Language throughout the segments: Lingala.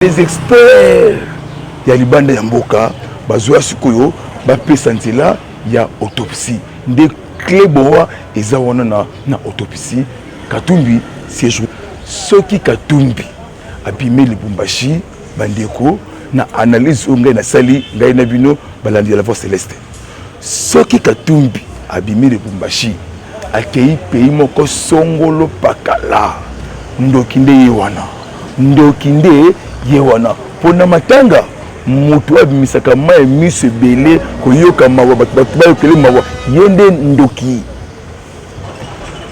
Les experts ya libanda ya mboka bazwa sikoyo bapesa nzela ya autopsie nde clé boa eza wana na autopsie. Katumbi siège, soki Katumbi abimi Lubumbashi, bandeko, na analyse oyo ngai nasali, ngai na bino balandi ya La Voix Céleste, soki Katumbi abimi Lubumbashi, akei pays moko songolo pakala, ndoki nde ye wana, ndoki nde ye wana. Mpona matanga, moto abimisaka mai miso ebele koyoka mawa, bato bayokele mawa, ye nde ndoki.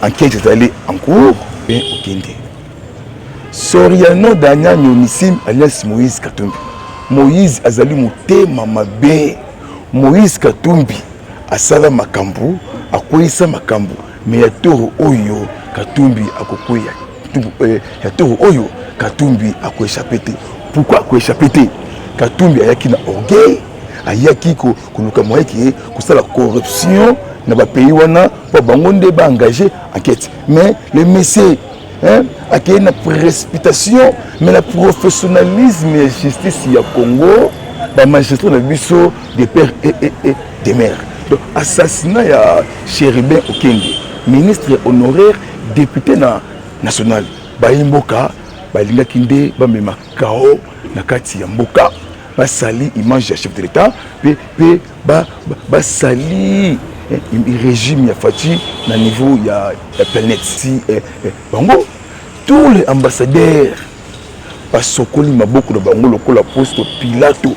Enquête ezali en cours mpe okende. Soriano Daniel Onisim alias Moïse Katumbi, Moïse azali motema mabe. Moïse Katumbi asala makambo, akweyisa makambo, mais ya toro oyo Katumbi akokweya, ya toro oyo Katumbi akoéchapper te. Pourquoi akoéchapper te? Katumbi ayaki na orgueil, ayaki koluka moyen ke kosala corruption na bapays wana mpo bango nde baengage enquête. Mais le monsieur, hein, akei na précipitation, mais na professionnalisme ya justice ya Congo, bamagistrat na biso de père et de mère. Donc assassinat ya Chérubin Okende, ministre honoraire, député na national, bayi mboka balingaki nde bamema kao na kati ya mboka, basali image ya chef de l'État mpe basali régime ya Fatshi na niveau ya planète. Si bango, tous les ambassadeurs basokoli maboko na bango lokola poste Pilato,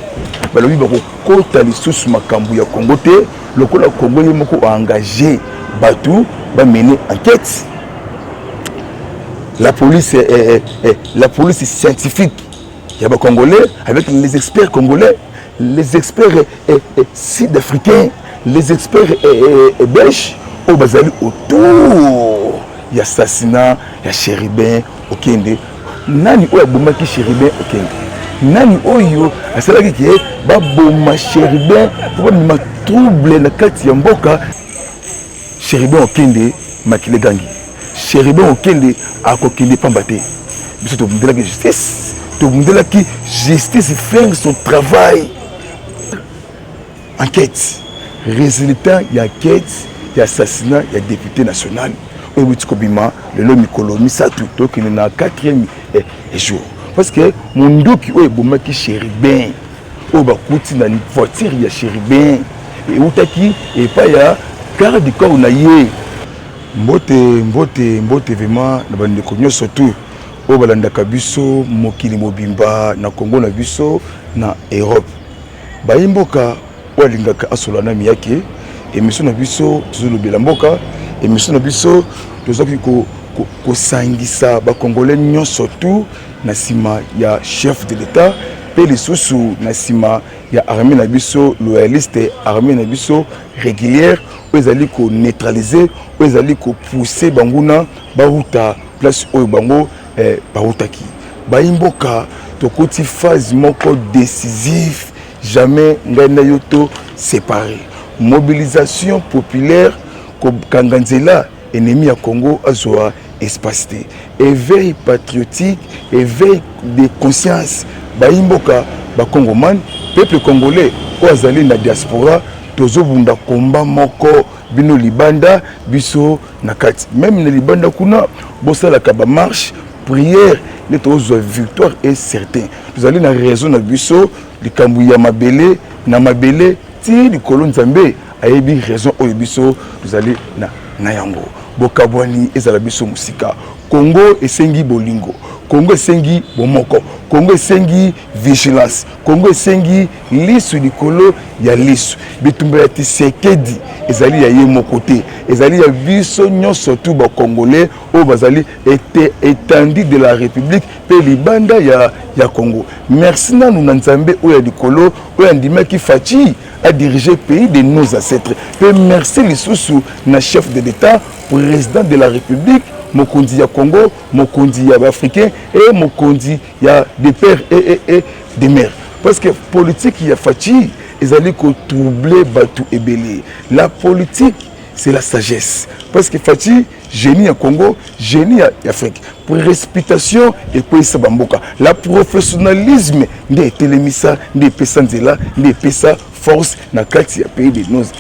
balobi bakokota lisusu makambo ya Congo te, lokola Congo ye moko aengage bato bamene enquête. La police, la police scientifique ya bacongolais avec les experts congolais, les experts sud-africains, les experts belges oyo bazali autour ya assassinat ya Chérubin Okende. Nani oyo abomaki Chérubin Okende? Nani oyo asalaki ke baboma Chérubin mpo bamema trouble na kati ya mboka? Chérubin Okende, makila egangi. Chérubin Okende akokende pamba te. Biso tobundelaki justice, tobundelaki justice faire son travail. Enquête, résultat ya enquête ya assassinat ya député national oyo euti kobima lelo, mikolo 3, tokende na quatrième jour, parce que mondoki oyo ebomaki Chérubin, oyo bakuti na voiture ya Chérubin, eutaki epai ya garde du corps na ye. Mbote, mbote, mbote vraiment na bandeko nyonso tu oyo balandaka biso mokili mobimba, na Kongo na biso, na Europe. Bayi mboka oyo alingaka asola na miyake, émission na biso tozolobela mboka, émission na biso tozwaki kosangisa bacongolais nyonso tu na nsima ya chef de l'État mpe lisusu na nsima ya armée na biso loyaliste, armée na biso régulière oyo ezali koneutraliser, oyo ezali kopousser banguna bauta place oyo bango bautaki. Bayi mboka, tokoti phase moko décisive, jamais ngai na yo to séparé. Mobilisation populaire, kokanga nzela ennemi ya Congo azwa espace te. Éveil patriotique, éveil de conscience. Bayi mboka, bacongoman, peuple congolais oyo azali na diaspora, tozobunda komba moko, bino libanda, biso na kati. Même na libanda kuna, bosalaka bamarche, prière nde tozwa victoire est certain. Tozali na raison na biso, likambo ya mabele na mabele ti likolo, Nzambe ayebi raison oyo biso tozali na yango. Bokabwani ezala biso mosika. Kongo esengi bolingo, Kongo esengi bomoko, Kongo esengi vigilance, Kongo esengi lisu likolo ya lisu. Bitumba ya Tshisekedi ezali ya ye moko te, ezali ya biso nyonso tu bacongolais oyo bazali étendue de la République mpe libanda ya Congo. Merci nanu na Nzambe oyo ya likolo oyo andimaki Fatshi adirige pays de nos ancêtres, mpe merci lisusu na chef de l'État, président de la République, mokonzi ya Congo, mokonzi ya baafricain e mokonzi ya de père et de mère, parce que politique ya Fatshi ezali kotroubler bato ebele. La politique, c'est la sagesse, parce que Fatshi Génie ya Congo, génie ya Afrique. Précipitation ekweyisa bamboka. La professionnalisme nde etelemisa, nde epesa nzela, nde epesa force na kati ya pays de nos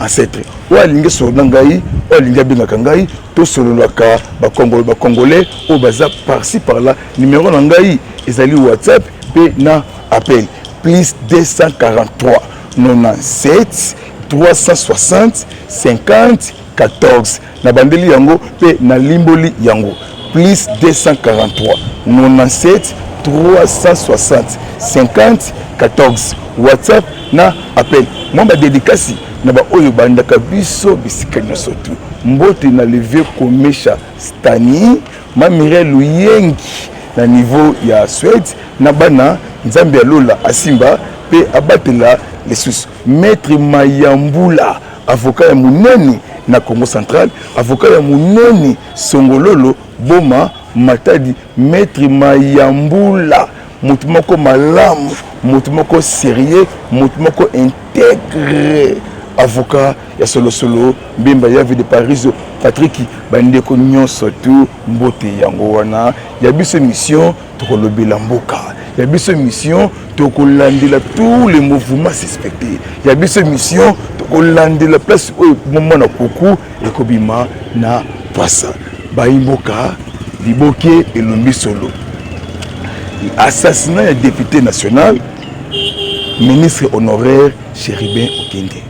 ancêtres. Oyo alingi solo na ngai, oyo alingi abengaka ngai, tosololaka bacongolais oyo baza par-ci par-là. Numéro na ngai ezali WhatsApp mpe na appel plus 243 97 360 50 14. Nabandeli yango mpe nalimboli yango: plus 243 97 360 50 14, WhatsApp na appel. Mwa badédicaces na baoyo bandaka biso bisika nyonso tu. Mbote na Levier Komesha Stani, Mamire Luyengi na niveau ya Suède, na bana Nzambe ya Lola asimba mpe abatela. Lisusu Maître Mayambula, avocat ya monene na Congo Central, avocat ya monene Songololo, Boma, Matadi. Maître Mayambula, motu moko malamu, motu moko sérieux, motu moko intègre, avocat ya solosolo. Mbemba Yave de Paris, Patrik, bandeko nyonso tu, mbote. Yango wana ya biso mission, tokolobela mboka ya biso. Mission, tokolandela tous les mouvements suspectés ya biso. Mission, tokolandela place oyo mwana kuku ekobima na pwasa. Bayimboka, liboke elombi solo. Assassinat ya député national, ministre honoraire Chérubin Okende,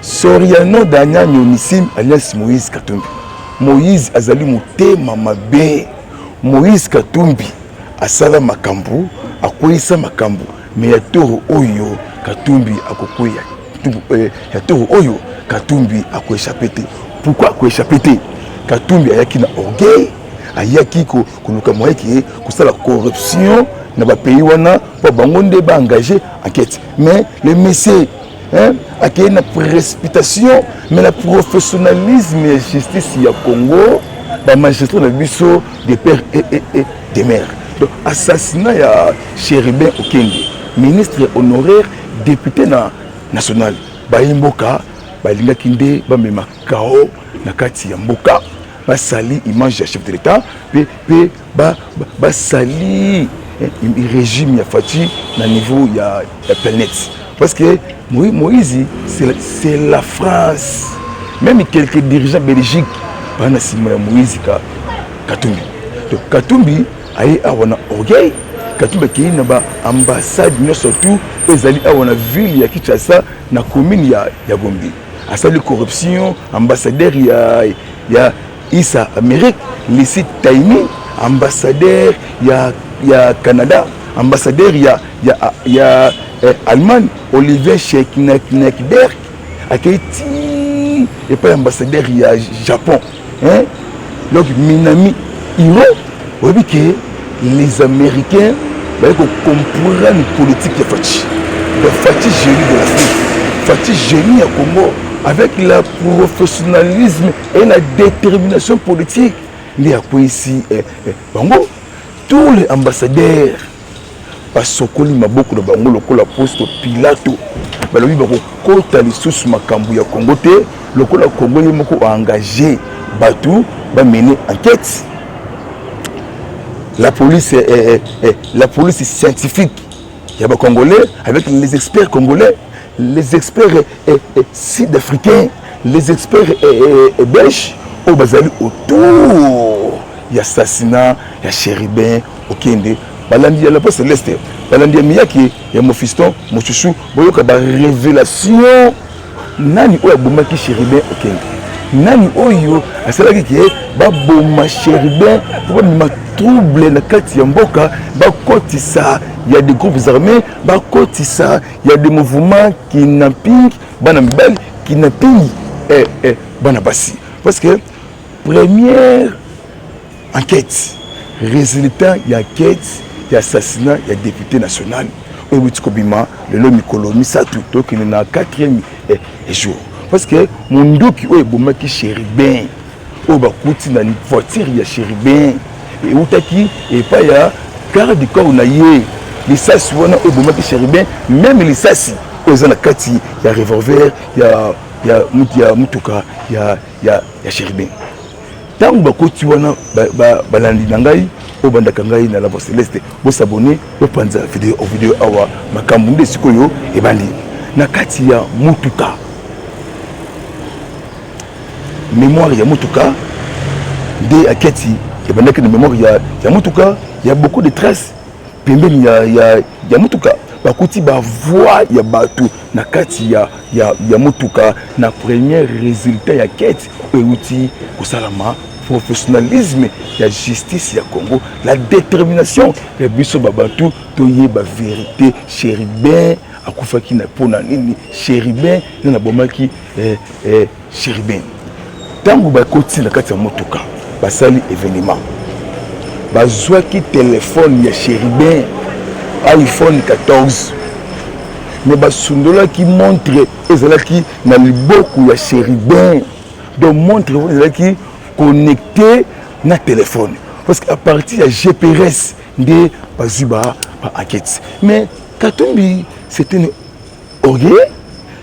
Soriano Daniel Onisim alias Moïse Katumbi. Moïse azali motema mabe. Moïse Katumbi asala makambo, akweyisa makambo, mais ya toro oyo Katumbi akokweya, ya toro oyo Katumbi akoéchapper te. Pourquoi akoéchapper te? Katumbi ayaki na orgueil, ayaki koluka moyen ke kosala corruption na bapays wana mpo bango nde baengage enquête. Mais le monsieur, hein, akei na précipitation, mais na professionnalisme ya justice ya Congo, bamagistrat na biso de père et de mère. Donc assassinat ya Chérubin Okende, ministre honoraire, député na national, bayi mboka balingaki nde bamema kao na kati ya mboka, basali image ya chef de l'État mpe basali régime ya Fatshi na niveau ya planète, parce que Moïse, c'est la France. Même quelques dirigeants Belgique baa na nsima ya Moïse Katumbi. Donc Katumbi aye awa na orgueil. Katumbi akei na baambassade nyonso tu oyo ezali awa na ville ya Kinshasa, na commune ya Gombe, asali corruption. Ambassadeur ya Isa Amérique, Lisi Taimi, ambassadeur ya Canada, ambassadeur ya Allemagne, Olivier Sheknekberg, akei ti epai ambassadeur ya Japon, hein? Donc Minami Hiro, oyebi ke les Américains baye kocomprendre politique ya Fatshi. Donc Fatshi, génie de l'Afrique, Fatshi, génie ya Congo, avec la professionnalisme et la détermination politique nde akweyisi bango. Tous les ambassadeurs basokoli maboko na bango lokola poste Pilato. Balobi bakokota lisusu makambo ya Congo te, lokola Congo ye moko aengage bato bamene enquête. La police, la police scientifique ya bacongolais, avec les experts congolais, les experts sud-africains, les experts belges oyo bazali autour ya assassinat ya Chérubin Okende. Balandi ya La Voix Céleste, balandi ya Miyaki ya Mofiston Mosusu, boyoka barévélation. Nani oyo abomaki Chérubin Okende? Nani oyo asalaki ke baboma Chérubin mpo bamema trouble na kati ya mboka, bakotisa ya des groupes armés, bakotisa ya des mouvements kidnapping bana mibali, kidnapping bana basi? Parce que première enquête, résultat ya enquête ya assassinat ya député national oyo euti kobima lelo mikolo 3, tokende na quatrième jour, parce que mondoki oyo ebomaki Chérubin, oyo bakuti na voiture ya Chérubin, eutaki epai ya garde du corps na ye. Lisasi wana oyo ebomaki Chérubin, même lisasi oyo eza na kati ya revolver ya mutuka ya Chérubin. Ntango bakoti wana, balandi na ngai oyo bandaka ngai na La Voix Céleste, bosabone, bopanza video video awa. Makambo nde sikoyo ebandi na kati ya motuka. Mémoire ya motuka nde aketi ebandaki na mémoire ya motuka ya beaucoup de traces pembeni ya motuka. Bakuti bavoix ya bato na kati ya motuka. Na premier résultat ya enquête oyo euti kosalama, professionnalisme ya justice ya Congo, la détermination ya biso babantu toyeba vérité: Chérubin akufaki na mpona nini? Chérubin nde nabomaki Chérubin? Ntango bakoti na kati ya motuka, basali événement, bazwaki telefone ya Chérubin, iPhone 14, mais basundolaki montre ezalaki na liboko ya Chérubin. Donc montre wana ezalaki connecté na téléphone, parce que à partir ya GPS nde bazwi ba enquête. Mais Katumbi, c'est un orgueil.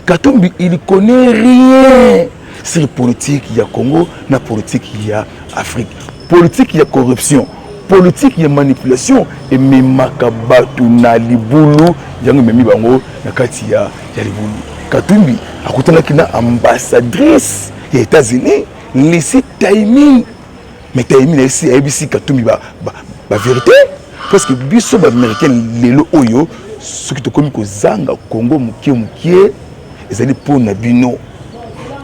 Katumbi, il connaît rien sur politique ya Congo na politique ya Afrique. Politique ya corruption, politique ya manipulation ememaka bato na libulu. Yango ememi bango na kati ya libulu. Katumbi akutanaki na ambassadrice ya États-Unis, Lucy Taimi. Mais Taimi ayebisi ayebisi Katumbi bavérité, parce que biso baaméricain lelo oyo, soki tokomi kozanga Congo mokie mokie, ezali mpo na bino.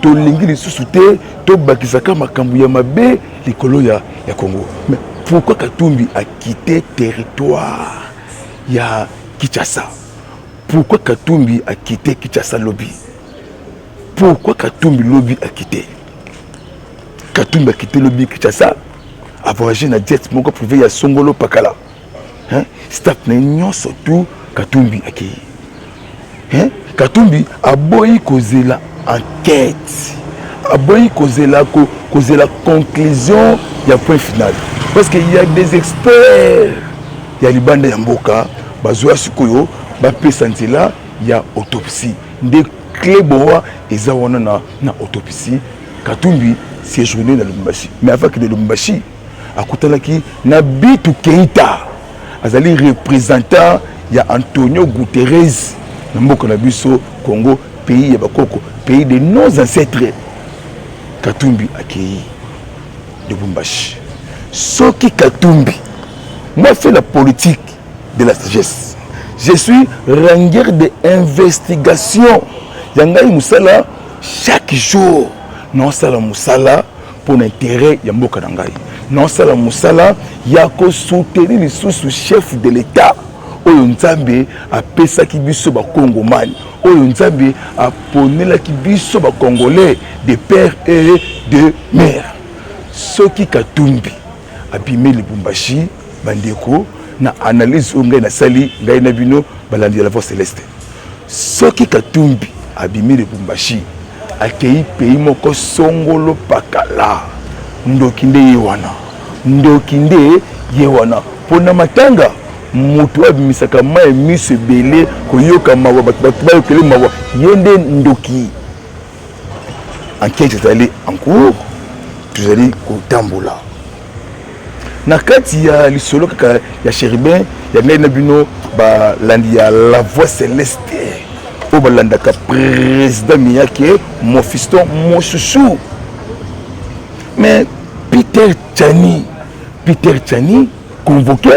Tolingi lisusu te tobakisaka makambo ya mabe likolo ya Congo. Mais pourquoi Katumbi a quitté territoire ya Kinshasa? Pourquoi Katumbi a quitté Kinshasa lobi? Pourquoi Katumbi lobi a quitté? Katumbi a quitté lobi Kinshasa, a voyagé na jet moko privé ya songolo pakala, hein? Staff na ye nyonso tu, Katumbi akei, hein? Katumbi aboyi kozela enquête, aboyi kozela conclusion ya point final, parce que il y a des experts ya libanda ya mboka bazwa sikoyo, bapesa nzela ya autopsie. Nde clé boa eza wana na autopsie. Katumbi séjourné na Lubumbashi, mais avant kende Lubumbashi, akutanaki na Bitu Keita, azali représentant ya Antonio Guterres na mboka na biso Congo, pays ya bakoko, pays de nos ancêtres. Katumbi akei Lubumbashi. Soki Katumbi, moi, fait la politique de la sagesse, je suis ranger de investigation ya ngai mosala. Chaque jour naosala mosala mpo na intérêt ya mboka na ngai, naosala mosala ya kosoutenir lisusu chef de l'État oyo Nzambe apesaki biso bakongomani, oyo Nzambe aponelaki biso bacongolais de père et de mère. Soki Katumbi abimi Lubumbashi, bandeko, na analyse oyo ngai nasali, ngai na bino balandi ya La Voix Céleste, soki Katumbi abimi Lubumbashi, akei pays moko songolo pakala, ndoki nde ye wana, ndoki nde ye wana. Mpona matanga, moto abimisaka mai miso ebele koyoka mawa, bato bato bayokele mawa, ye nde ndoki. Enquête ezali en cours, tozali kotambola na kati ya lisolo kaka ya Chérubin ya ngai na bino balandi ya La Voix Céleste oyo balandaka président Miyake, mon fiston, mon chouchou. Mais Peter Tiani, Peter Tiani convoqué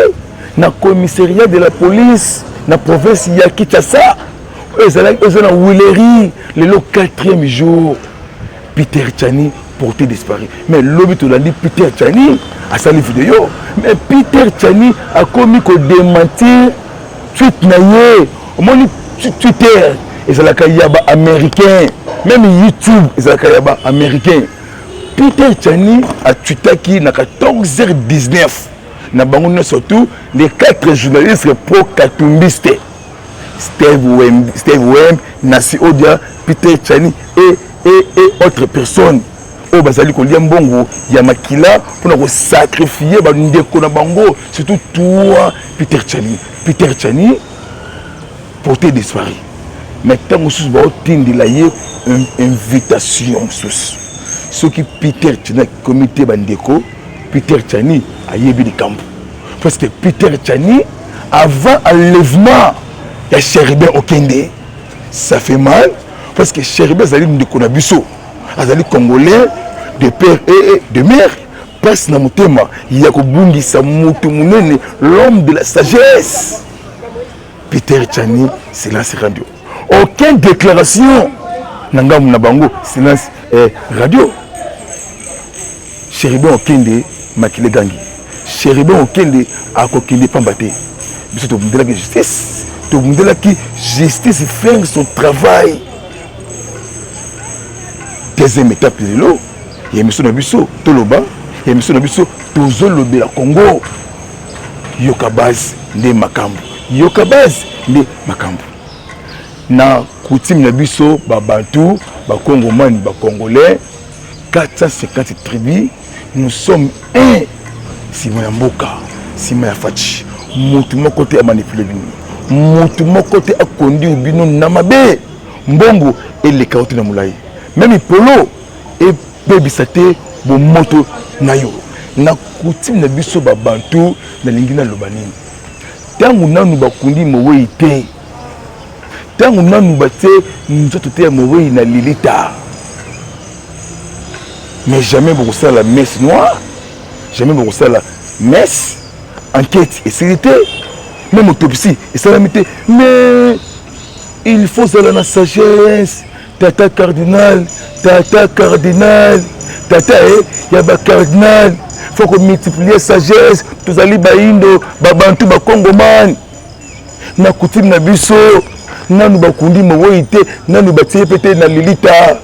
na commissariat de la police na province ya Kinshasa oyo ezalaki eza na Huilerie, lelo quatrième jour, Peter Tiani porté disparu. Mais lobi tolandi Peter Tiani asali video, mais Peter Tiani akomi kodémentir tweet na ye. Omoni, Twitter ezalaka ya baaméricain, même YouTube ezalaka ya baaméricain. Peter Tiani atwitaki na 14h19 na bango nyonso, tous les quatre journalistes pro katumbiste, Steve Wemb, Steve Wemb, Nasi Odia, Peter Tiani et autres personnes oyo bazali kolia mbongo ya makila mpona kosacrifier bandeko na bango, surtout toi Peter Tiani. Peter Tiani porté disparu, mais ntango mosusu baotindela ye invitation mosusu. Soki Peter Tiani akomi te, bandeko, Peter Tiani ayebi likambo, parce que Peter Tiani, avant enlèvement ya Chérubin Okende, ça fait mal, parce que Chérubin azali ndeko na biso, azali Congolais de père et de mère. Mpasi na motema ya kobungisa moto monene, l'homme de la sagesse Peter Tiani. Silence radio, aucune déclaration na ngambo na bango, silence radio. Chérubin Okende, makile gangi. Chérubin Okende akokende pamba te. Biso tobundelaki justice, tobundelaki justice faire son travail. Deuxième étape lelo ya émission na biso, toloba ya émission na biso, tozolobela Congo. Yoka base nde makambo, yoka base nde makambo. Na coutume na biso babantu, Bakongomani, Bacongolais, 450 tribus, nous sommes un. Nsima ya mboka, nsima ya Fatshi, motu moko te amanipule bino, motu moko te akonduire bino na mabe. Mbongo eleka yo te na molai, même polo ebebisa te bomoto na yo. Na coutume na biso babantu, nalingi naloba nini? Ntango nanu bakundi mowei te, ntango nanu batie nzoto te ya mowei na lilita, mais jamais bokosala messe noire, jamais bokosala messe. Enquête esili te, même autopsie esalami te, mais il faut zala na sagesse. Tata cardinal, tata cardinal, tata e ya bacardinal, faut komultiplier sagesse. Tozali Bayindo, Babantu, Bakongomani. Na coutume na biso, nanu bakundi mowei te, nanu batie mpe te na lilita,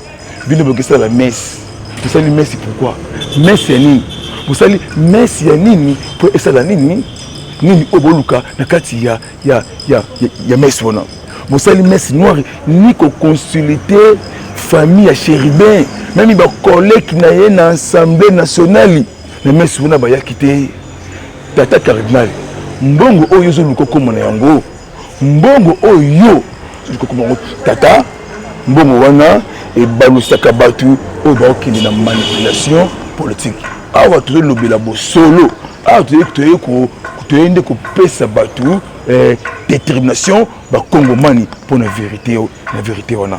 bino bokesala messe. Tosali messe pourquoi? Messe ya nini bosali? Messe ya nini? Mpo esala nini? Nini oyo boluka na kati ya messe wana? Bosali messe noire, ni koconsulte famille ya Chérubin, même bacollègue na ye na Assemblée nationale, na messe wana bayaki te. Tata cardinal, mbongo oyo ozoluka okóma na yango, mbongo oyo ozoluka okóma yango, tata, mbongo wana ebalusaka bato oyo baokende na manipulation politique. Awa tozolobela bosolo, awa toye nde kopesa bato détermination, Bakongomani, mpo na vérité. Na vérité wana,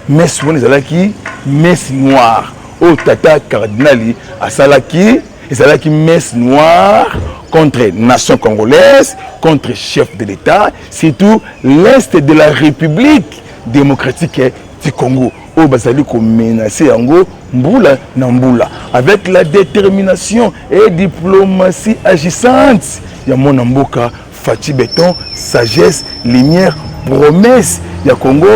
messe wana ezalaki messe noire oyo tata cardinal asalaki, ezalaki messe noire contre nation congolaise, contre chef de l'État, surtout l'est de la République démocratique du Congo, oyo bazali komenacer yango mbula na mbula. Avec la détermination et diplomatie agissante ya mwana mboka Fatshi Béton, sagesse, lumière, promesse ya Congo,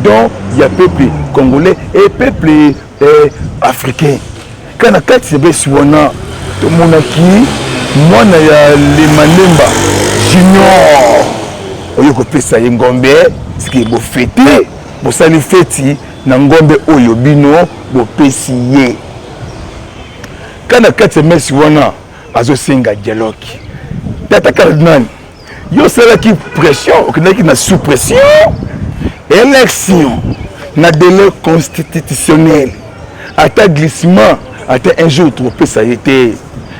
don ya peuple congolais et peuple africain. Kaka na kati ya messe wana, tomonaki mwana ya Lemalemba Junior oyo kopesa ye ngombe. Siki bofete, bosali feti na ngombe oyo bino bopesi ye. Kaka na kati ya messe wana, azosenga dialogue. Tata cardinal, yo osalaki pression, okendaki na sous pression. Élection na délai constitutionnel, ata glissement, ata un jour tokopesa ye te.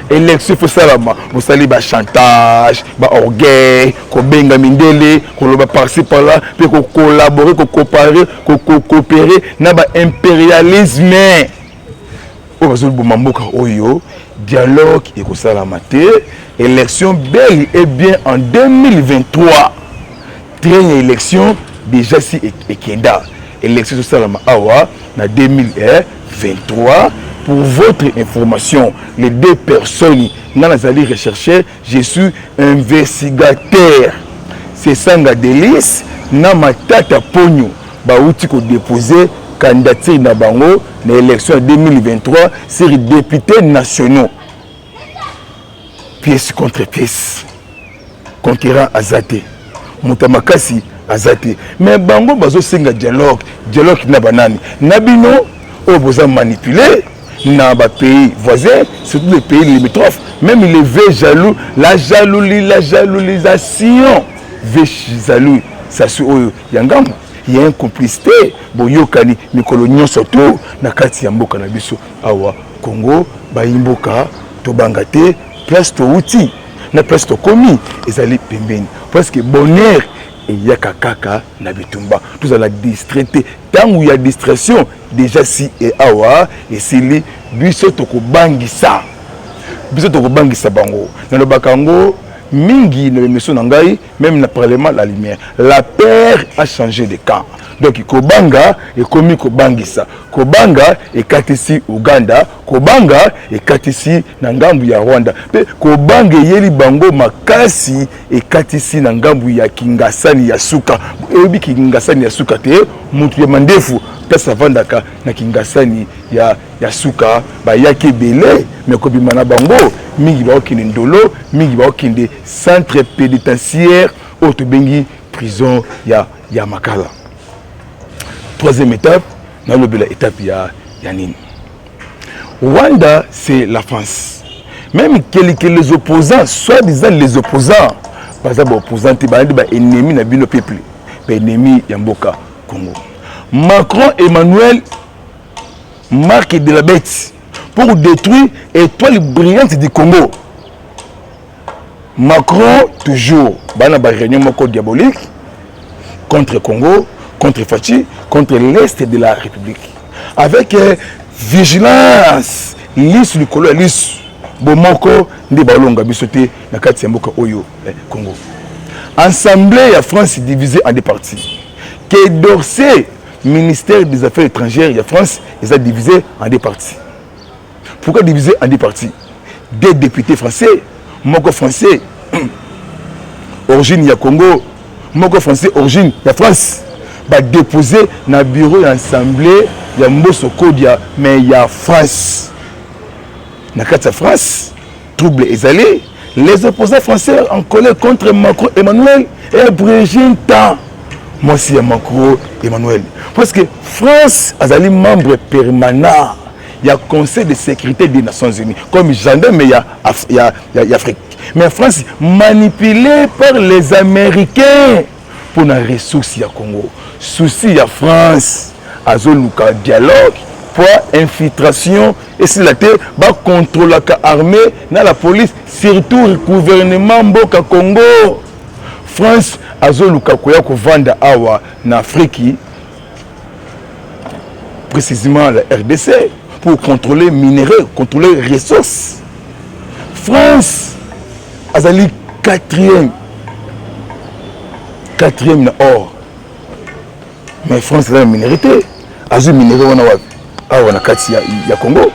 Élection faut salama. Bosali bachantage, baorgueil, kobenga mindele, koloba par-ci par-là, mpe kocollaborer, kocomparer, kocoopérer na baimpérialisme oyo bazoboma mboka oyo. Dialogue ekosalama te. Élection bel et bien en 2023. Train ya élection déjà si ekenda. Élection ezosalama awa na 2023. Pour votre information, les deux personnes nga nazali recherché, je suis investigateur, c'est Sanga Delis na Matata Ponyo. Bauti kodépose candidature na bango na élection ya 2023 sur députés nationaux, pièce contre pièce. Concurrent aza te, moto ya makasi aza te, mais bango bazosenga dialogue. Dialogue na banani? Na bino oyo boza manipulé na bapays voisins, surtout les pays limitrophes, même les v jaloux, la jalousie, la jaloulisation, v jaloux sasu oyo ya ngambo. Ya un complicité, boyokani mikolo nyonso to na kati ya mboka na biso awa Congo. Bayimboka, tobanga te. Place touti na place tokomi ezali pembeni, parce que bonheur eyaka kaka na bitumba. Tozala distrait te. Ntango ya distraction déjà si e awa esili. Biso tokobangisa, biso tokobangisa bango. Nalobaka yango mingi na émission na ngai, même na Parlement la Lumière: la peur a changé de camp. Donc kobanga ekomi kobangisa. Kobanga ekatisi Uganda, kobanga ekatisi na ngambu ya Rwanda, mpe kobanga eyeli bango makasi, ekatisi na ngambu ya Kingasani ya suka. Oyebi Kingasani ya suka te? Motu ya mandefu, place avandaka na Kingasani ya suka. Bayaki ebele, me kobima na bango mingi baokende Ndolo, mingi baokende centre pénitentiaire oyo tobengi prison ya Makala. Troisième étape, nalobela étape ya nini? Rwanda, c'est la France. Même quelque les opposants, soi-disant les opposants, baza baopposant te, bayandi baennemi na bino peuple, baennemi ya mboka Congo. Macron Emmanuel, marque de la bête pour détruire étoile brillante du Congo. Macron toujours bana baréunion moko diabolique contre Congo, contre Fatshi, contre l'Est de la République, avec vigilance, lisu likolo ya lisu. Bomoko nde balonga biso te na kati ya mboka oyo Congo. Assemblée ya France divisée en deux parties. Quai d'Orsay, ministère des Affaires étrangères ya France, eza divisé en deux parties. Pourquoi divisé en deux parties? Des députés français, moko français origine ya Congo, moko français origine ya France, badépose na bureau ya assemblée ya Mboso Kodia, mais ya France. Na kati ya France trouble ezali. Les opposants français en colère contre Macron Emmanuel et Brigitte, mwasi ya Macron Emmanuel, parce que France azali membre permanent ya Conseil de sécurité des Nations unies comme gendarme ya Afrique. Mais France manipulé par les Américains mpona ressource ya Congo. Souci ya France, azoluka dialogue po infiltration esila te. Bakontrolaka armée na la police, surtout gouvernement mboka Congo. France azoluka koya kovanda awa na Afrique, précisément la RDC, pour contrôler minerais, contrôler ressources. France azali quatrième na or, mais France aza na minerai te. Azwi minerai wana wapi? Awa na kati ya Congo.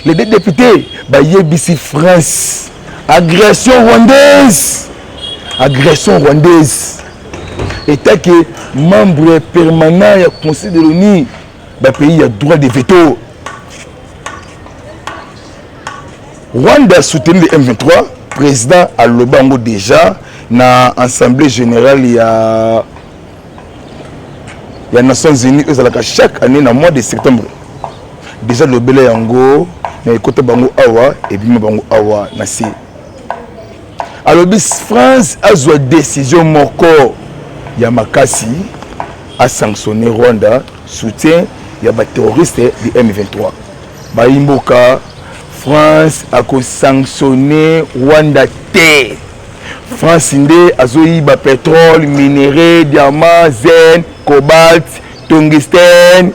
Les deux députés bayebisi France agression rwandaise, agression rwandaise. Etake membre permanent ya Conseil de l'ONU, bapays ya droit de veto. Rwanda soutenu le M23. Président aloba yango déjà na Assemblée générale ya Nations unies oyo ezalaka chaque année na mois de septembre. Déjà lobela yango na ekota bango awa, ebima bango awa na se. Alobi France azwa décision moko ya makasi, asanctionne Rwanda, soutien ya baterroriste du M23. Bayimboka, France akosanctionne Rwanda te. France nde azoyiba pétrole, minerai, diamant, zinc, cobalt, tungstène.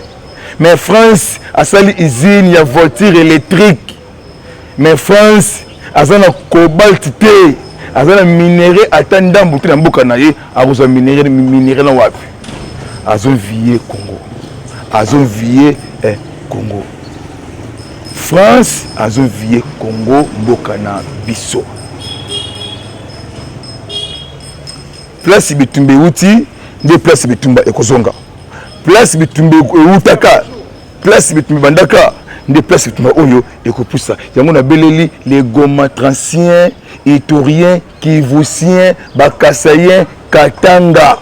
Mais France asali usine ya voiture électrique, mais France aza na cobalt te, aza na minerai ata ndambo te na mboka na ye. Akozwa minerai na wapi? Azovie Congo, azovie Congo. France azovie Congo, mboka na biso. Place bitumba euti nde place bitumba ekozonga. Place bitumba eutaka, place bitumba ebandaka, nde place bitumba oyo ekopusa yango. Nabeleli les Gomatranciens, Iturien, Kivusien, Bakasayen, Katanga,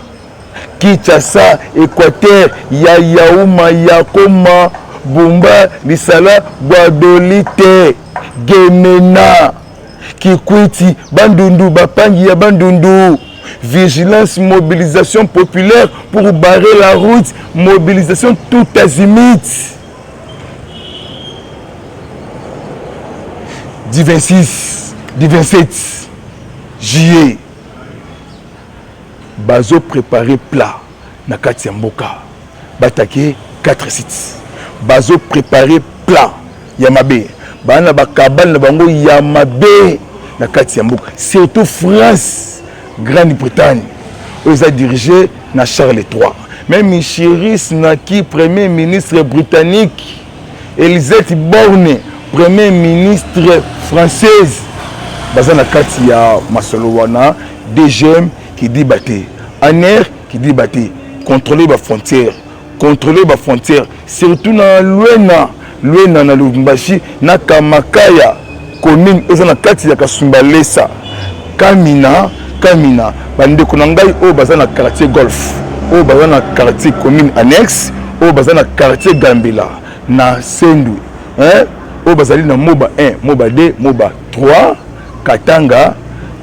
Kinshasa, Équateur, ya Yauma, Yakoma, Bumba, Lisala, Gbadolite, Gemena, Kikwiti, Bandundu, bapangi ya Bandundu. Vigilance, mobilisation populaire pour barrer la route, mobilisation tout azimut. Du 26, du 27 juillet, bazo préparer plat na kati ya mboka. Batake 4 sites. Bazo préparer plat ya mabe. Bana bakabale na bango ya mabe na kati ya mboka. Surtout France, Grande-Bretagne, oyo eza dirigé na Charles III. Même Chiris Naki, premier ministre britannique, Elisabeth Borne, premier ministre française, baza na kati ya masolo wana. DGM kidiba te, ANR kidiba te, contrôler ba frontières, contrôler ba frontières, surtout na Luena, Luena na Lubumbashi, na Kamakaya commune eza na kati ya Kasumbalesa, Kamina, Kamina. Bandeko na ngai oyo baza na quartier Golf, oyo baza na quartier commune annexe, oyo baza na quartier Gambela na Sendwe, hein, oyo bazali na Moba 1, Moba 2, Moba 3, Katanga,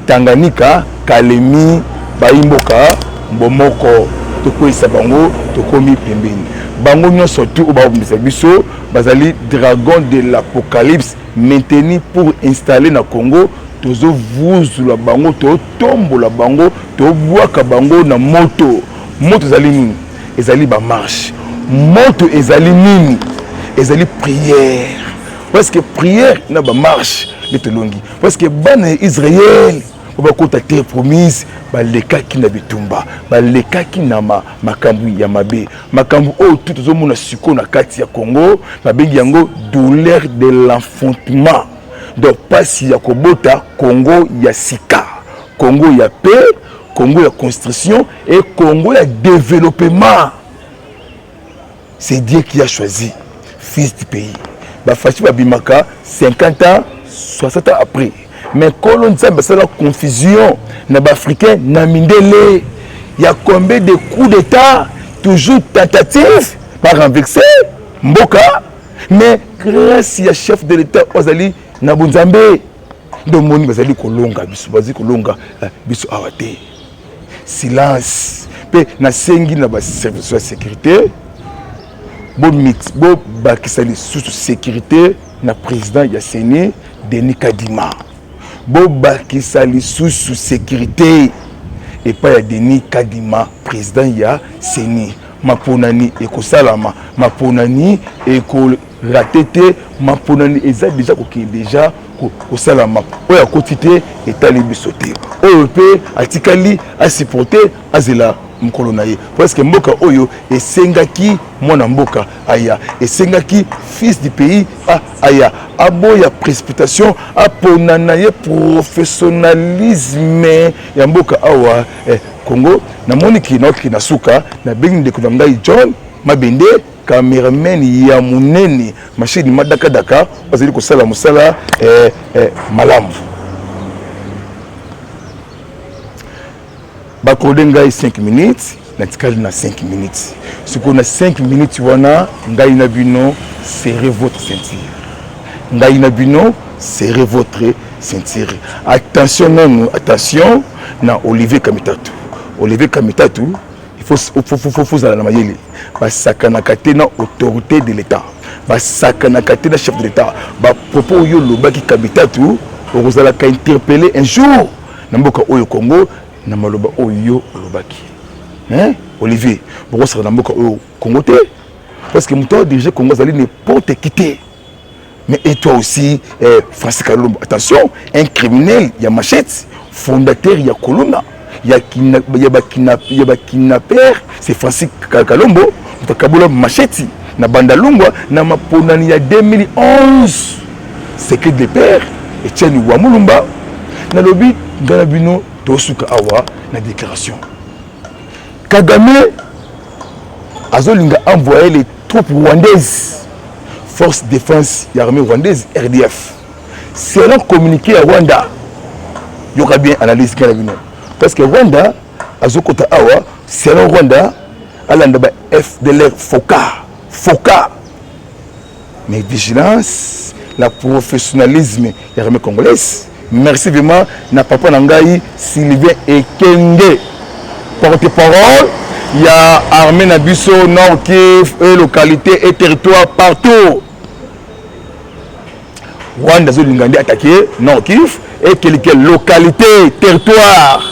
Tanganyika, Kalemi, bayimboka mbomoko, tokweyisa bango, tokomi pembeni. Bango nyonso tu oyo babundisa biso bazali dragon de l'apocalypse maintenu pour installer na Congo. Tozovuzula bango, totombola bango, tobwaka bango na moto. Moto ezali nini? Ezali ba marche. Moto ezali nini? Ezali prière. Parce que prière na ba marche nde tolongi. Parce que bana ya Israël po bakota terre promise balekaki na bitumba, balekaki na makambo ya mabe. Makambo oyo tu tozomona sikoyo na kati ya Congo, babengi yango douleur de l'enfantement. Donc pasi ya kobota Congo ya sika, Congo ya paix, Congo ya construction et Congo ya développement. C'est Dieu qui a choisi fils du pays. Bafashi babimaka 50 ans, 60 ans après. Mais kolo Nzambe asala confusion na baafricain na mindele. Il y a combien de coups d'état, toujours tentative par renverser mboka, mais grâce ya chef de l'état ozali na bonzambe nde omoni bazali kolonga biso, bazali kolonga biso awa te. Silence. Mpe nasengi na baservice ya sécurité bobakisa lisusu sécurité na président ya CENI Denis Kadima. Bobakisa lisusu sécurité epai ya Denis Kadima, président ya CENI. Maponani ekosalama, maponani ekorate te, maponani eza deja kokende deja kosalama. Oyo akoti te etali biso te, oyo mpe atikali asupporte azela mokolo na ye, parce que mboka oyo esengaki mwana mboka aya, esengaki fils du pays aya, aboya précipitation, apona na ye professionnalisme ya mboka awa Congo. Namoniki naoki na suka, nabengi ndeko na ngai John Mabende, cameraman ya monene, machine madakadaka, azali kosala mosala malamu. Bakode ngai 5 minutes, natikali na 5 minutes. Sikoyo na 5 minutes wana ngai na bino serrez votre ceinture, ngai na bino serrez votre ceinture. Attention nanu, attention na Olivier Kamitatu. Olivier Kamitatu, il faut zala na mayele. Basakanaka te na autorité de l'État, basakanaka te na chef de l'État. Ba propos oyo olobaki Kamitatu, okozalaka interpellé un jour na mboka oyo Congo na maloba oyo olobaki. Hein Olivier, bokosaka na mboka oyo Congo te, parce que moto adirige Congo azali n'importe qui te. Mais et toi aussi Francis Kalombo, attention, un criminel ya machette, fondateur ya Kolona, ya bakidnapper, c'est Francis Kalombo, moto akabola machette na Bandalungwa na maponani ya 2011. Secret de père Etienne Wamulumba. Nalobi ngai na bino tosuka awa na déclaration. Kagame azolinga envoyer les troupes rwandaises, force défense ya armée rwandaise RDF, selon communiqué ya Rwanda. Yoka bien analyse ngai na bino, parce que Rwanda azokota awa, selon Rwanda alanda ba FDLR foka foka. Mais vigilance, la professionnalisme ya armée congolaise. Merci vraiment na papa na ngai Sylvain Ekenge, porte-parole ya armée na biso Nord Kivu et localité et territoire partout. Rwanda azolinga nde attaquer Nord Kivu et quelques localités, territoire.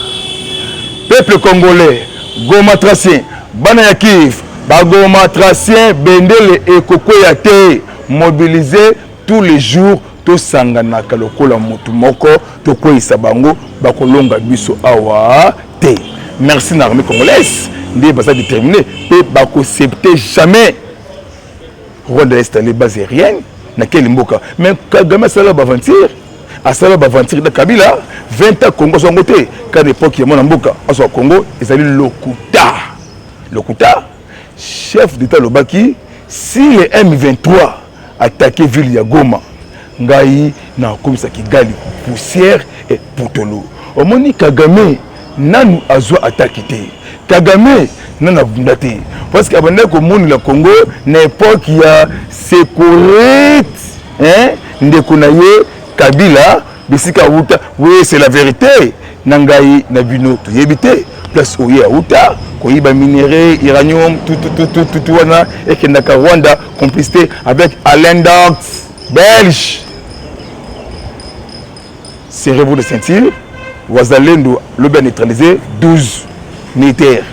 Peuple congolais, Gomatracien, bana ya Kivu, bagomatracien, bendele ekokweya te, mobiliser tous les jours, tosanganaka lokola motu moko, tokweyisa bango, bakolonga biso awa te. Merci na armée congolaise nde baza déterminé mpe bakoaccepte jamais Rwanda installé base aérienne na keli mboka. Mais Kagame asala baaventure, asala baaventure na Kabila 20 ans, Congo azwa yango te. Kaka époque ya mwana mboka azwa Congo, ezali lokuta, lokuta. Chef d'état alobaki: si le M23 attaqué ville ya Goma, ngai nakomisa Kigali poussière et putolo. Omoni, Kagame nanu azwa attaque te, Kagame nanu abunda te, parce que abandaki komonela Congo na époque ya sécurité, hein? Ndeko na ye Kabila, bisika awuta, oui, c'est la vérité. Na ngai na bino toyebi te place oyo awuta koyiba minerai uranium, tututututu wana ekendaka Rwanda, complicité avec Alain Dance belge. Serrez-vous de ceinture. Wazalendo lobi a neutralisé 12 militaires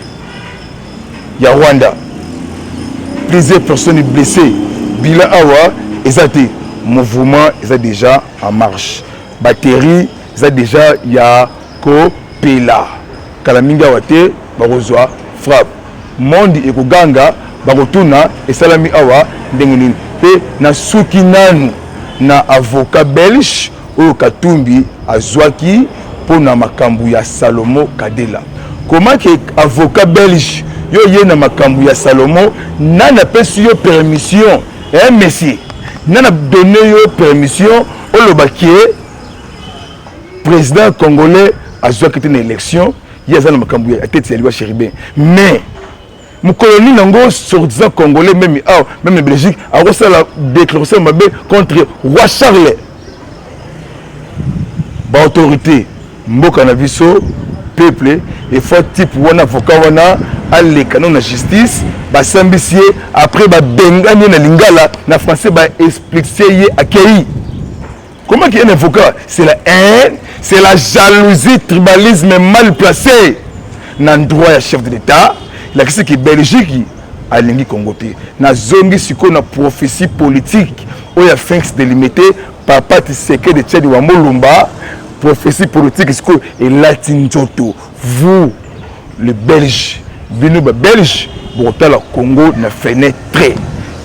ya Rwanda, plusieurs personnes blessées. Bilan awa eza te, mouvement eza déjà en marche, batterie eza déjà ya kopela. Kala mingi awa te, bakozwa frappe, monde ekoganga, bakotuna esalami awa ndenge nini. Mpe nasuki nanu na avocat belge oyo Katumbi azwaki mpona makambo ya Salomo Kadela. Comment ke avocat belge yo ye na makambo ya Salomo? Nani apesi yo permission, eh monsieur? Nani adonné yo permission olobaki président congolais azwaki te na élection? Ye aza na makambo ya tete ya liwa Chérubin. Mais mokolo nini yango soi-disant congolais, même awa, même na Belgique, akosala déclaration mabe contre roi Charles? Baautorité mboka na biso, peuple efo type wana, avocat wana, aleka no na justice, basambisi ye, après babengani ye na lingala, na français baexplique ye, akei. Comment qu'il y a un avocat? C'est la haine, c'est la jalousie, tribalisme mal placé na droit ya chef de l'état. Elakisi ke Belgique alingi Congo te. Nazongi sikoyo na prophétie politique oyo ya Félix de Limete, papa Tshisekedi Tiadi wa Molumba. Prophétie politique sikoyo elati nzoto. Vous le Belge, bino babelge, bokotala Congo na fenêtre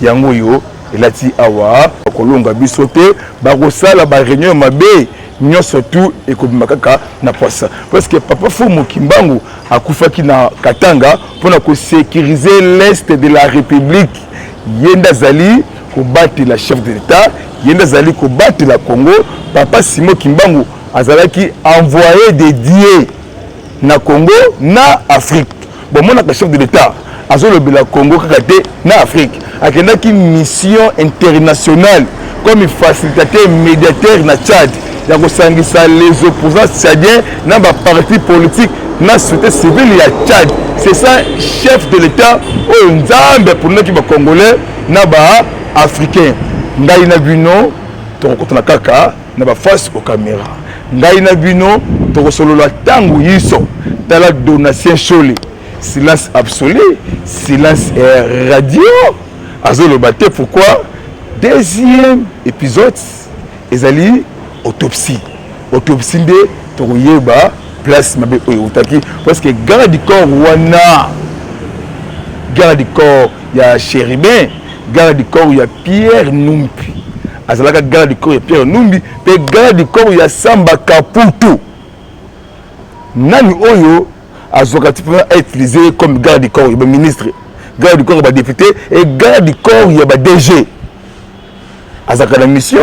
yango oyo elati awa. Bakolonga biso te, bakosala baréunion mabe nyonso, tu ekobima kaka na poisa, parce que papa Fumu Kimbangu akufaki na Katanga mpona kosécuriser l'est de la République. Ye nde azali kobatela chef de l'état, ye nde azali kobatela Congo. Papa Simon Kimbangu azalaki envoyé de Dieu na Congo, na Afrique. Bomonaka chef de l'état azolobela Congo kaka te, na Afrique. Akendaki mission internationale comme facilitateur, médiateur na Tchad, ya kosangisa les opposants tchadiens na baparti politique na société civile ya Tchad. C'est ça chef de l'état oyo Nzambe aponaki bacongolais na baafricain. Ngai na bino tokokotana kaka na baface au caméra, ngai na bino tokosolola ntango yiso. Tala Donatien Shole, silence absolu, silence radio, azoloba te. Pourquoi? Deuxième épisode ezali autopsie. Autopsie nde tokoyeba place mabe oyo eutaki, parce que garde du corps wana, garde du corps ya Chérubin, garde du corps ya Pierre Numbi, azalaka garde du corps ya Pierre Numbi mpe garde du corps ya Samba Kaputu. Nani oyo azwaka ti mpona autiliser comme garde du corps ya baministre, garde du corps ya badéputé et garde du corps ya baDG? Azalaka na mission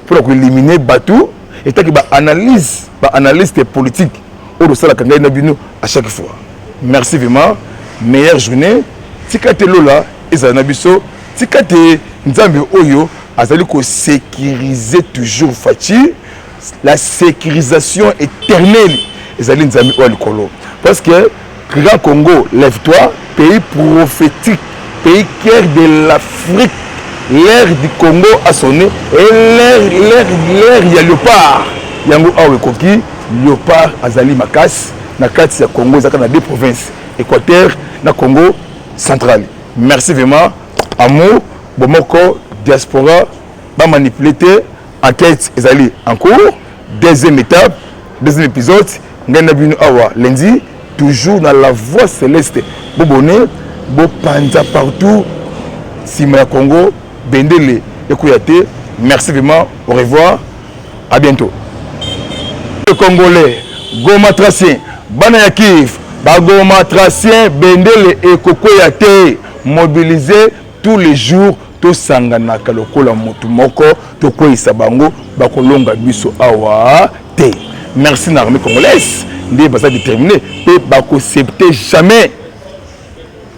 mpona koéliminer bato. Etaki baanalyse, baanalyste politique oyo tosalaka ngai na bino à chaque fois. Merci vraiment, meilleure journée. Tika te lola ezala na biso, tika te Nzambe oyo azali kosécuriser toujours Fatshi. La sécurisation éternelle ezali Nzambe oyo likolo. Parce que Grand Congo, lève-toi, pays prophétique, pays cœur de l'Afrique. L'ère du Congo a sonné et l'ère, l'ère, l'ère ya léopard. Yango awa ekoki, léopard azali makasi na kati ya Congo ezalaka na deux provinces, Équateur na Congo central. Merci vraiment, amour, bomoko, diaspora, ba manipuler te, enquête ezali en cours, deuxième étape, deuxième épisode, ngai na bino awa lundi, toujours na la voix céleste, bobone, bopanza partout, nsima ya Congo, bendele ekoya te. Merci vraiment, au revoir, à bientôt. Le Congolais, Gomatracien, bana ya Kiev, bagomatracien, bendele ekokwea te, mobiliser tous les jours, tosanganaka lokola motu moko, tokweyisa bango, bakolonga biso awa te. Merci na armée congolaise nde baza déterminé mpe bakoaccepte jamais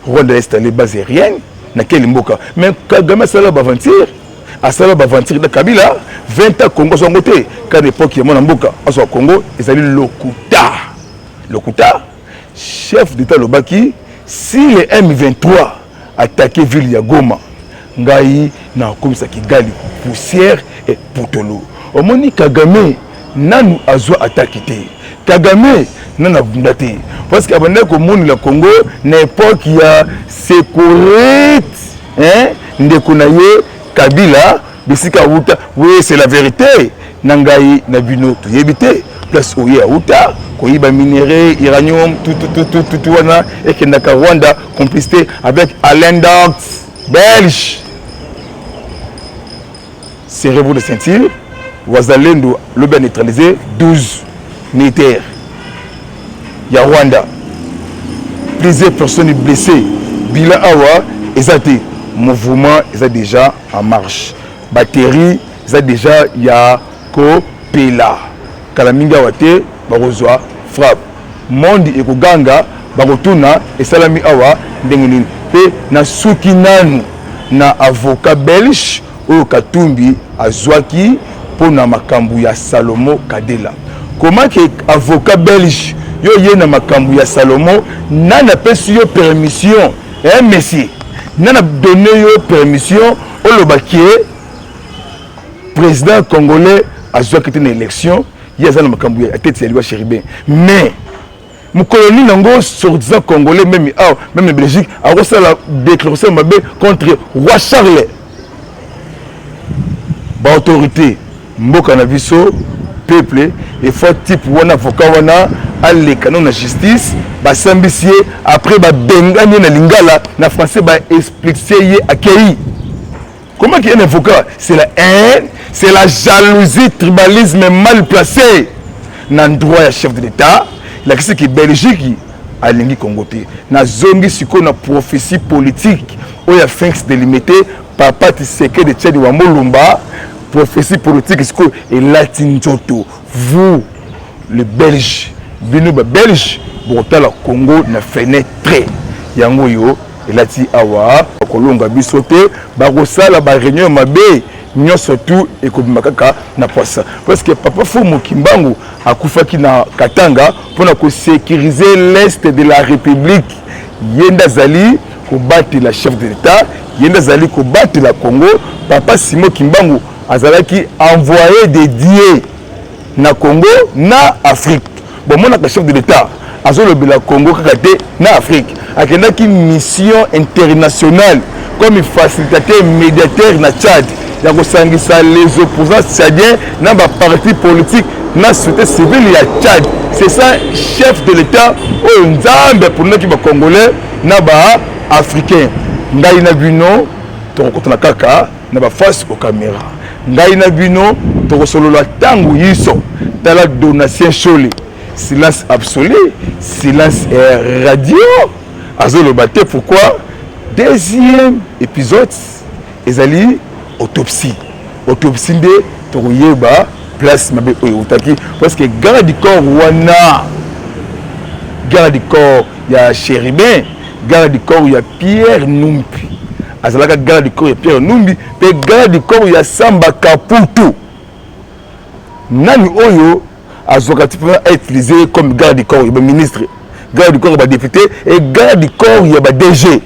Rwanda installé base aérienne na keli mboka. Mais Kagame asala baaventure, asala baaventure na Kabila 20 ans, Congo azwa yango te. Kaka époque ya mwana mboka azwa Congo, ezali lokuta, lokuta. Chef d'état alobaki, si le M23 attaqué ville ya Goma, ngai nakomisa Kigali poussière et putolo. Omoni, Kagame nanu azwa ataki te, Kagame nanu abunda te, parce que abandaki komonela Congo na époque ya sécurité, hein? Ndeko na ye Kabila, bisika awuta, oui, c'est la vérité. Na ngai na bino toyebi te place oyo awuta koyiba minerai uranium tututututu wana ekendaka Rwanda, complicité avec Alain Dont belge. Serrez-vous de ceinture, wazalendo lobi a neutralisé 12 militaires ya Rwanda, plusieurs personnes blessées. Bilan awa eza te, mouvement eza déjà en marche, batterie eza déjà ya kopela. Kala mingi awa te, bakozwa frappe, monde ekoganga, bakotuna esalami awa ndenge nini. Mpe nasuki nanu na avocat belge oyo Katumbi azwaki mpona makambo ya Salomo Kadela. Comment ke avocat belge yo ye na makambo ya Salomo? Nani apesi yo permission, eh, monsieur? Nani adonné yo permission oloba ke président congolais azwaki te na élection? Ye aza na makambo ya tete ya liwa Chérubin. Mais mokolo nini yango soi-disant congolais, même awa, même na Belgique, akosala déclaration mabe contre roi Charles? Baautorité mboka na biso, peuple efo type wana, avocat wana aleka no na justice, basambisi ye, après babengani ye na lingala, na français baexplique ye, akei. Comment qu'il y a un avocat? C'est la haine, c'est la jalousie, tribalisme mal placé na droit ya chef de l'État. Lakisi ki Belgique alingi Congo te. Nazongi sikoyo na prophétie politique oyo ya Félix de Limete, papa Tshisekedi Tshadi wa Molumba. Prophétie politique sikoyo elati nzoto. Vous le Belge, bino babelge, bokotala Congo na fenêtre yango oyo elati awa, bakolonga biso te. Bakosala baréunion mabe nyonso, tu ekobima kaka na poisa, parce que papa Fumu Kimbangu akufaki na Katanga mpona kosécuriser l'est de la République. Ye nde azali kobatela chef de l'État, ye nde azali kobatela Congo. Papa Simon Kimbangu azalaki envoyé de Dieu na Congo, na Afrique. Bomonaka chef de l'État azolobela Congo kaka te, na Afrique. Akendaki mission internationale comme facilitateur, médiateur na Tchad, ya kosangisa les opposants tchadiens na baparti politique na société civile ya Tchad. C'est ça chef de l'État oyo Nzambe aponaki bacongolais na baafricain. Ngai na bino tokokotana kaka na baface au caméra, ngai na bino tokosolola ntango yiso. Tala Donatien Shole, silence absolu, silence radio, azoloba te. Pourquoi? Deuxième épisode ezali autopsie. Autopsie nde tokoyeba place mabe oyo eutaki, parce que garde du corps wana, garde du corps ya Chérubin, garde du corps ya Pierre Numbi, azalaka garde du corps ya Pierre Numbi mpe garde du corps ya Samba Kaputu. Nani oyo azwaka ti mpona autiliser comme garde du corps ya baministre, garde du corps ya badéputé et garde du corps ya baDG?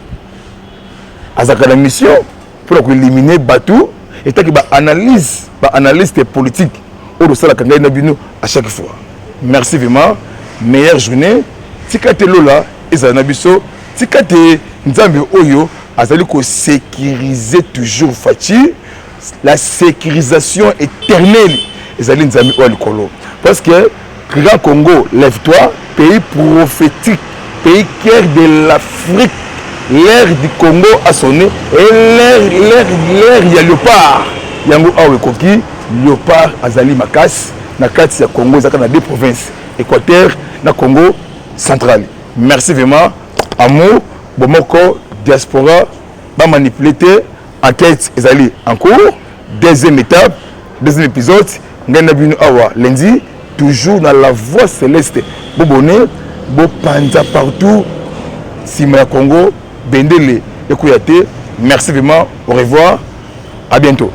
Azalaka na mission mpona koéliminer bato. Etaki baanalyse, baanalyste politique oyo tosalaka, ngai na bino, à chaque fois. Merci vraiment, meilleure journée. Tika te lola ezala na biso, tika te Nzambe oyo azali kosécuriser toujours Fatshi. La sécurisation éternelle ezali Nzambe oyo ya likolo, parce que Grand Congo, lève-toi, pays prophétique, pays cœur de l'Afrique. L'heure du Congo a sonné et l'heure ya léopard yango awa ekoki. Léopard azali makasi na kati ya Congo. Ezalaka na deux provinces, Équateur na Congo Central. Merci vraiment. Amour, bomoko, diaspora bamanipuler te. Enquête ezali en cours, deuxième étape, deuxième épisode. Ngai na bino awa lundi, toujours na La Voix Céleste. Bobone, bopanza partout. Nsima ya Congo, bendele ekoya te. Merci vraiment, au revoir, à bientôt.